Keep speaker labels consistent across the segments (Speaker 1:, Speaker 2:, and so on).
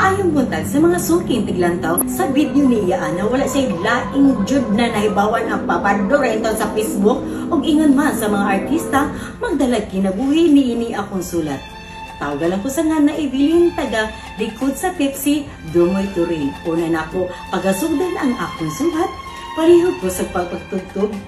Speaker 1: Maayong buntag sa mga suking tiglantaw sa video niya na wala siya laing jud na nahibawan ang papador sa Facebook ug ingon man sa mga artista magdalag kinabuhi niini akong sulat. Tawag lang ko sa nga na Evelyn taga likod sa Pepsi, Dumoy Turin. Una nako pagasugdan ang akong sulat, pareho ko sa pagpagtugtog.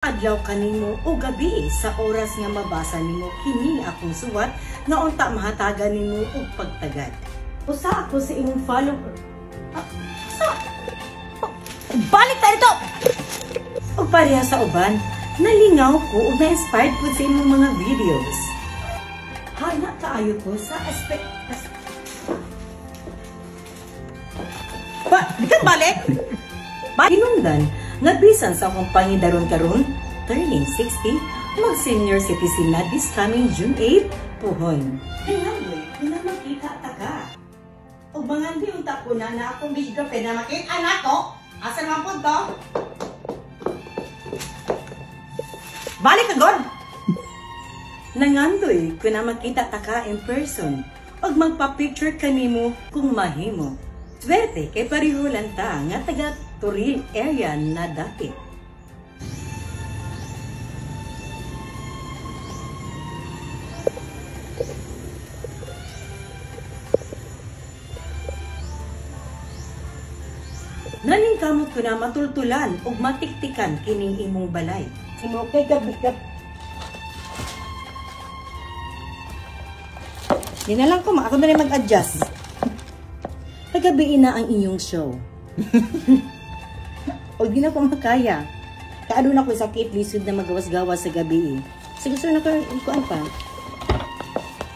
Speaker 1: Adlaw kanimo o gabi sa oras nga mabasa nimo kini akong suwat nga unta mahatagan nimo og pagtagad. Usa ako sa imong follower. Balik ta dito. Og pareha sa uban, nalingaw ko ug na-inspired pud sa imong mga videos. Hana kaayo ko sa aspect. Ba, di ka balik? Hinungdan nga bisan sa akong pangidaron karon, turning 60, mag-senior citizen na this coming June 8, puhon. Ay, na makita ta ka. O mga unta ko na na akong video kay na makita na ko. Asa naman po to? Balik ka, God! Nangandoy ko na makita ta ka in person og magpa-picture kanimo kung mahimo. Swerte kay pareho lang ta nga taga Toril area na dati. Naningkamot ko na matultulan ug matiktikan kining imong balay.
Speaker 2: Okay ka bigat.
Speaker 1: Di na lang ko, ako na rin mag-adjust. Kagabiin na ang inyong show. O di na ko makaya. Kaano na ko sakit, lisod na magawas-gawas sa gabi eh. So gusto na ko, ikuan pa.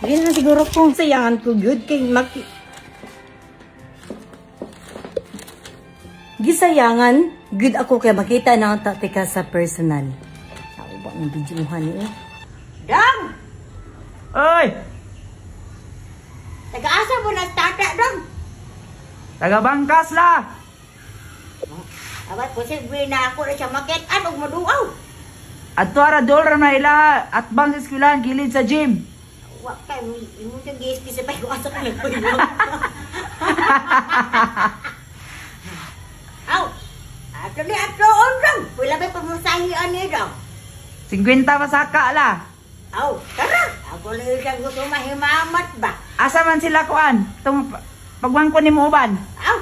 Speaker 1: Hindi na siguro kung sayangan ko good kay maki... Gisayangan, good ako kay makita na ang taktika sa personal. Ako ba ang videohan niyo?
Speaker 2: Dam!
Speaker 3: Oy!
Speaker 2: Taga-asa mo na tata, Dam?
Speaker 3: Taga-bangkas la!
Speaker 2: Abay, posible na ako na siya makitaan og maduaw.
Speaker 3: Adto ara dol ra na ilaha at bang sa eskwelahan gilid sa gym.
Speaker 2: Wa kay imo sa GSP sa bayo asa ka nagpuyo. Aw. Ato ni ato on. Wala bay pamasahe ani dong.
Speaker 3: 50 pasaka la.
Speaker 2: Aw, tara. Ako lang siyang gusto mahimamat ba.
Speaker 3: Asa man sila kuan? Tung pagwangko nimo uban.
Speaker 2: Aw.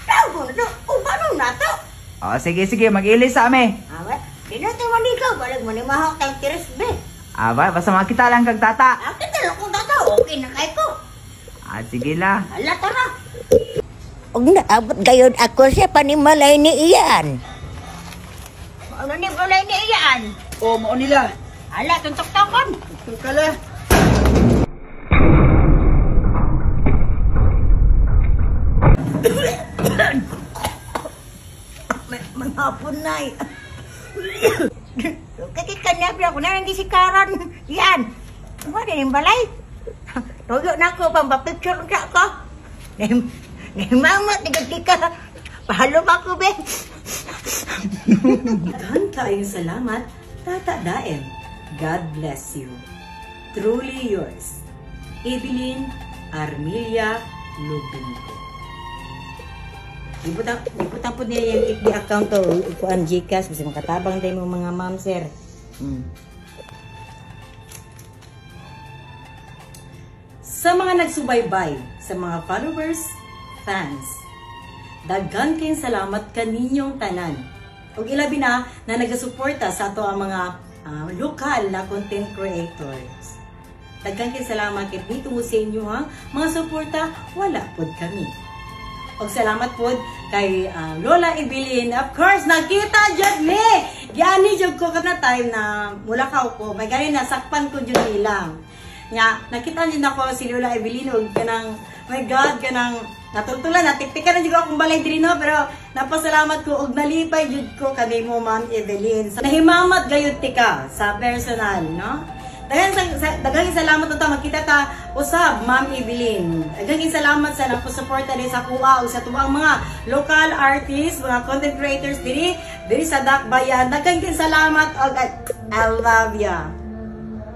Speaker 2: Taw ko na to. Uban na to.
Speaker 3: Oh, sige, sige, mag-ilis sa ame.
Speaker 2: Awa, dito man ikaw, balag mo ni mahok tang tiris be.
Speaker 3: Aba, basta makita lang kag tata.
Speaker 2: Ah, kita lang kong tata, okay na kay ko.
Speaker 3: Ah, sige la.
Speaker 2: Hala, tara. Og naabot gayon ako sa panimalay ni Ian. Ano ni balay ni Ian?
Speaker 3: Oh, mao nila.
Speaker 2: Hala, tuntok-tokon.
Speaker 3: Tuntok la.
Speaker 2: Manghapon na eh. Kaya ako na nang gisikaran. Yan. Wala din balay. Tuyo na ako, pampapicture ka ko. Nahimama, tiga-tika. Pahalo pa ako, be.
Speaker 1: Daghan kaayong salamat, Tata Daem. God bless you. Truly yours, Evelyn Armilia Lubinco.
Speaker 2: Ibutang po niya yung FB account to, ikuan GCash, kasi makatabang tayo mga ma'am, sir.
Speaker 1: Sa mga nagsubaybay, sa mga followers, fans, daghan kayong salamat kaninyong tanan. Ug ilabi na na nagasuporta sa ato ang mga lokal na content creators. Daghan kayong salamat kay nitungod sa inyo ha, mga suporta, wala pod kami. Og salamat pod kay Lola Evelyn. Of course, nakita jud ni. Giani jud ko kada time na mula ka ko, may gani nasakpan ko jud nilang. Nya, nakita niyo nako si Lola Evelyn og kanang, my God, kanang natultulan, natiktikan na jud ko akong balay diri, no, pero napasalamat ko og nalipay jud ko kanimo, Ma'am Evelyn. Nahimamat gayud tika sa personal, no? Daghang salamat ta, magkita ta usab, Ma'am Evelyn. Daghang salamat sa nagpo-suporta diri sa kuha ug sa tuang mga local artists, mga content creators diri diri sa Dakbayan. Daghang salamat og I love ya.